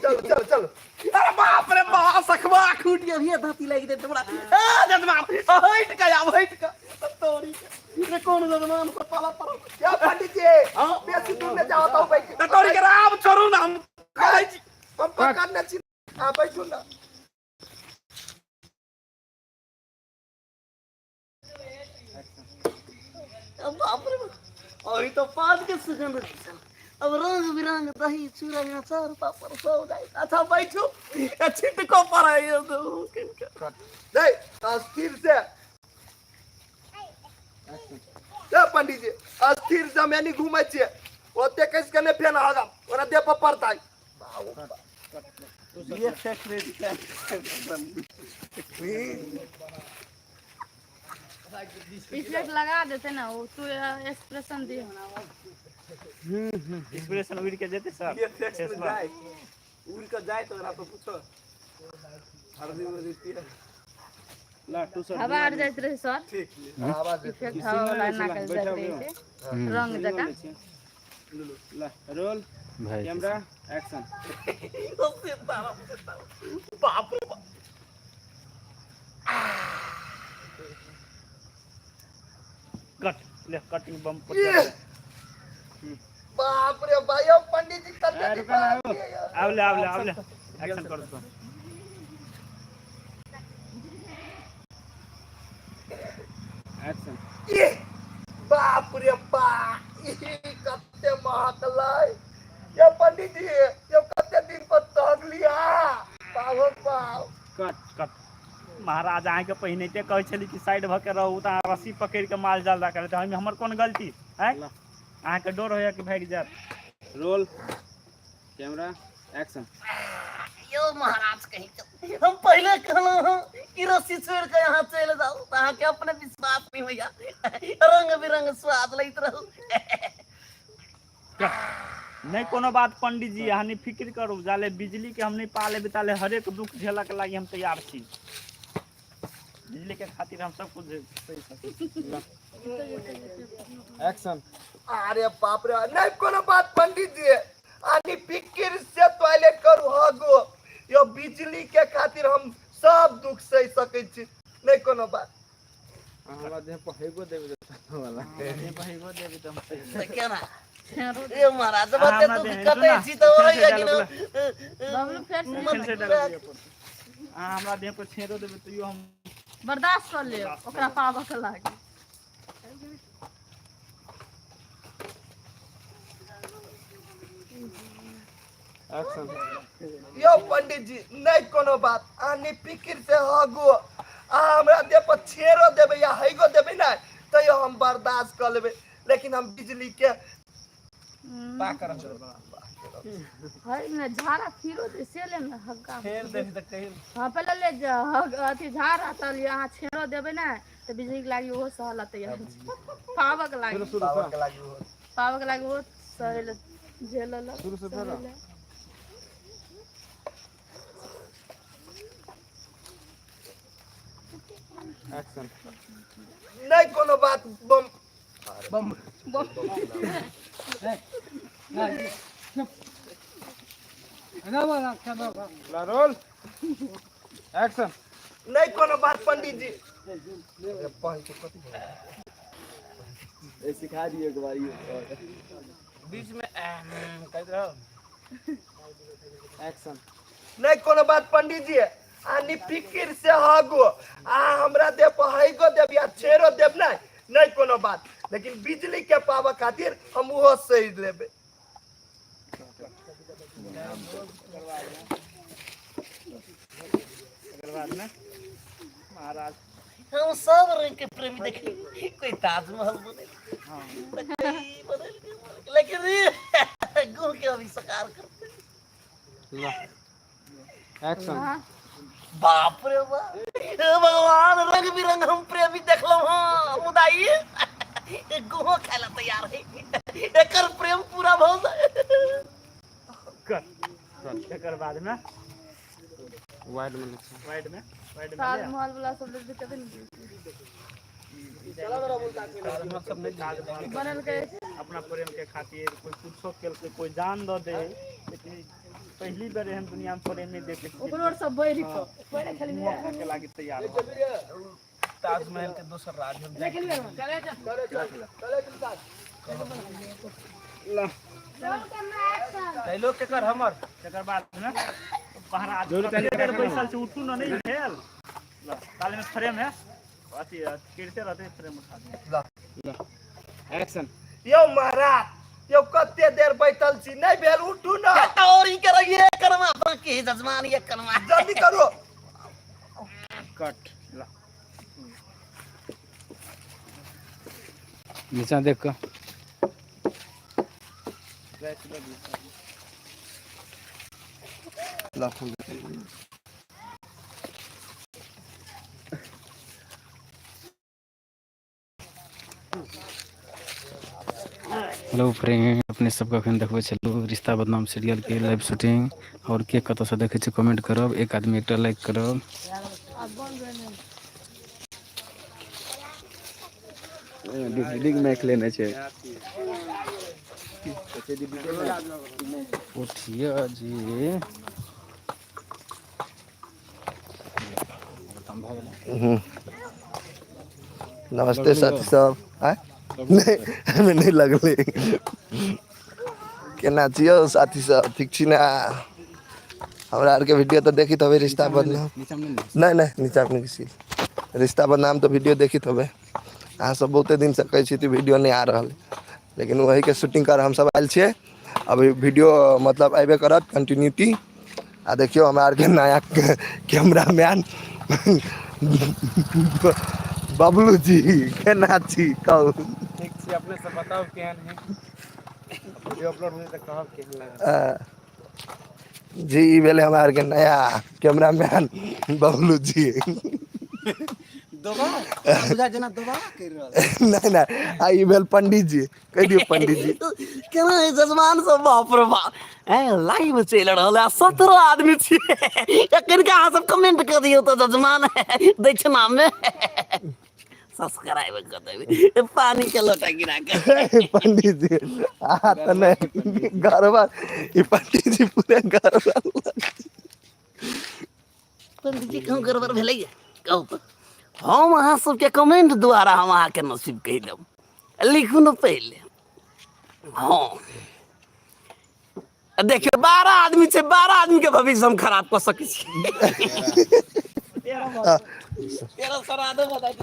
चलो चलो चलो। अरे बाप रे बाप, सखवा खूट के अभी धरती लागि दे हमरा। ए जजमान, हट के आब, हट के तोरी के रे, कोन जजमान से पाला पड़ो। क्या पंडित जी? हाँ? बेसी दूर में जाओ तो बैठ। त तोरी के राम छोड़ू ना, हम कहै छी। हम पकड़ने छी। हां, बैठू ना। अब बाप रे बाप, अभी तो पान के सुगंध दिसल। अब रंग बिरंग दही चूड़ा अचार पापड़ सब जाए। अच्छा बैठू, छिटको पर आई। नहीं, अस्थिर से ए पंडित जी, अस्थिर से हम एनी घूमै छियै, ओते कस के नहि फेन आगा ओना देह पर पड़तै। ये फैक्ट्री इफेक्ट लगा देते ना वो, तू एक्सप्रेशन दे। एक्सप्रेशन उड़ के जेते सर। ये फैक्ट्री जाए, उड़ के जाए तो ओकरा पर पूछो हरदी उर्दी पिए। ला टू सर। हवा आर जाइत रहे सर। ठीक। आवाज। इफेक्ट हवा वाला ना कर जाइत रहे छै, रंग जकाँ। ला रोल कैमरा एक्शन। बाप रे बाप। कट ले, कटिंग बम पर चल। बाप रे भाई, अब पंडित जी कते रुका ना, आओ। आव ले, आव ले, आव ले, एक्शन कर दो। एक्शन। ये बाप रे बा, ई कते महकलै ये पंडित जी, ये कते दिन पर तक लिया, बाप बाप। कट कट। महाराज, अहाँके पहिने कहै छली कि साइड भऽ के रहू, तऽ अहाँ रस्सी पकड़ि के माल जाल राखल तऽ ओहिमे हमर कोन गलती आँय? अहाँके डर होइया कि भागि जायत। Roll camera action. यो महाराज, कहीं चल, हम पहले कहलहुँ हँ कि रस्सी छोड़ के यहाँ चलि जाउ, तऽ अहाँके अपने विश्वास नहीं होइया। रंग बिरंग स्वाद लैत रहू। नहि कोनो बात पंडित जी, अहाँ नहि फिक्र करू। जाले बिजली के हम नहि पा लेबै ताले हरेक दुख झेलक लागी हम तैयार छी। बिजली के खातिर हम सब कुछ सही सकै छी। एक्शन। अरे बाप रे, नहीं कोनो बात पंडित जी, आनी फिक्र से टॉयलेट करू हगो, यो बिजली के खातिर हम सब दुख सह सकै छी, नहीं कोनो बात। हमरा देह पर हेगो देबे तऽ वाला। तऽ केना ए महाराज, अहाँ बते हमरा दुख देह कटै सुना, छी तऽ फेर से होइया कि डायलॉग। न? बबलू, फेर से। फेर से डायलॉग दिअ पड़तै। अहाँ हमरा देह पर छेड़ो देबै तैयो हम बर्दाश्त कर लेब ओकरा पाबऽ के लागी। एक्शन। यो पंडित जी, नहीं कोनो बात, आनी फिक्र से हगो, आ हमरा देह पर छेड़ो देबै या हैगो देबै ना तैयो हम बर्दाश्त कर लेबै, लेकिन हम बिजली के है ने झाड़ा फिरो दे से ले ने हग्गा। फेर देबी तऽ कही। हाँ, पहिले ले जा हग अथी झाड़ा, तल यहाँ छेड़ो देबै ने तऽ बिजली के लागी ओहो सहल तैयार पाबऽ के लागी। पावर के लागी हो। पाबऽ के लागी ओहो सहल झेलल। शुरू से फेर। सहल। एक्शन। नहीं कोनो बात बम बम। ला रोल एक्शन। नहीं कोनो बात पंडित जी। अरे पाँच के कथी भेलै? ए सिखा दिए एक बार। बीच में कहैत रहो। एक्शन। नहीं कोनो बात पंडित जी, आनी फिक्र से हगो, आ हमरा देह पर हैगो देब या छेड़ो देब ना, नहीं कोनो बात, लेकिन बिजली के पावे खातिर हम ओहो सही लेबै। एकर बाद में महाराज हम सब रंग के प्रेमी देखली, कोई ताजमहल बनेल, कोई बनेल, लेकिन ई गुह के आविष्कार करते। ला एक्शन। हाँ। बाप रे बाप, हे भगवान, रंग बिरंग हम प्रेमी देखलहुँ हँ, मुदा ई गुहो खाय ला तैयार है, एकर प्रेम पूरा भऽ जाय। कर एकर बाद में वाइड में लिखा। वाइड में, वाइड में ले। ताजमहल वाला सब लेबै तबे ने। ताजमहल बनल के अपना प्रेम के खातिर कोई कुछो केलकै, कोई जान दऽ दे, लेकिन पहली बेर एहन दुनिया में प्रेमी देखे छियै। ओकरो सब बढ़ि कऽ मुँह खाके लागी तैयार भऽ गेल। ताजमहल के दोसर राज हम डायलॉग केकर हमर तकर बाद में महाराज कते देर बैसल छै उठू न नहीं भेल ल ताले में फ्रेम है अथी गिरते रहते फ्रेम उठा दियौ। एक्शन। यौ महाराज यौ, कते देर बैठल छी, नहीं भेल, उठू न। और ई कर ये करमा बाकी जजमान ये करमा। जल्दी करू। कट। ल। नीचा देख कऽ। हेलो फ्रेंड, अपने सबके अखन देखबै छलहुँ रिश्ता बदनाम सीरियलके लाइव शूटिंग। आओर के कतऽसँ देखै छी कमेंट करब, एक आदमी एकटा लाइक करब। बिग मैक लेने छै। उठिया जी। नमस्ते साथी सब। आय नहीं, हमें नहीं लगले। केना छियौ साथी सब, ठीक छी ना? हमरा आरके वीडियो तऽ देखित हबे रिश्ता बदनाम। नहीं नहीं, नीचा में किसी रिश्ता बदनाम तो वीडियो देखित हबे। अहाँ सब बहुते दिन से कहै छी कि वीडियो नहीं आ रहल, लेकिन वही के शूटिंग कर हम सब आयल छियै। अभी वीडियो मतलब अयबे करत कंटिन्यूटी। आ देखियौ हमरा आरके नया कैमरामैन बबलू जी, केना छी कहू? ठीक छी, अपने सब बताउ केहन है? वीडियो अपलोड होई तऽ कहब केहन लागल। जी, ई भेलै हमरा आरके नया कैमरामैन बबलू जी। दोबारा बुझा जेना दोबारा कर रहल। नहीं नहीं, आ ई भेल पंडित जी, कहि दियौ पंडित जी। केना है जजमान सब? बाप रे बाप, ए लाइव चलि रहल है, 17 आदमी छी। एखन के अहाँ सब कमेंट कर दियौ तऽ जजमान दक्षिणा में सब्सक्राइब कर देबै, पानी के लोटा गिरा के। पंडित जी अहाँ तऽ नहि गड़बड़, ई पंडित जी पूरे गड़बड़। पंडित जी, कहूँ गड़बड़ भेलैया कहू तऽ? हम अहाँ सबके कमेंट द्वारा हम अहाँके नसीब कहि देब। लिखू ने पहिले। हँ देखियौ, 12 आदमी छै, 12 आदमी के भविष्य हम खराब कऽ सकै छी। 13 श्राद्धो बताइ।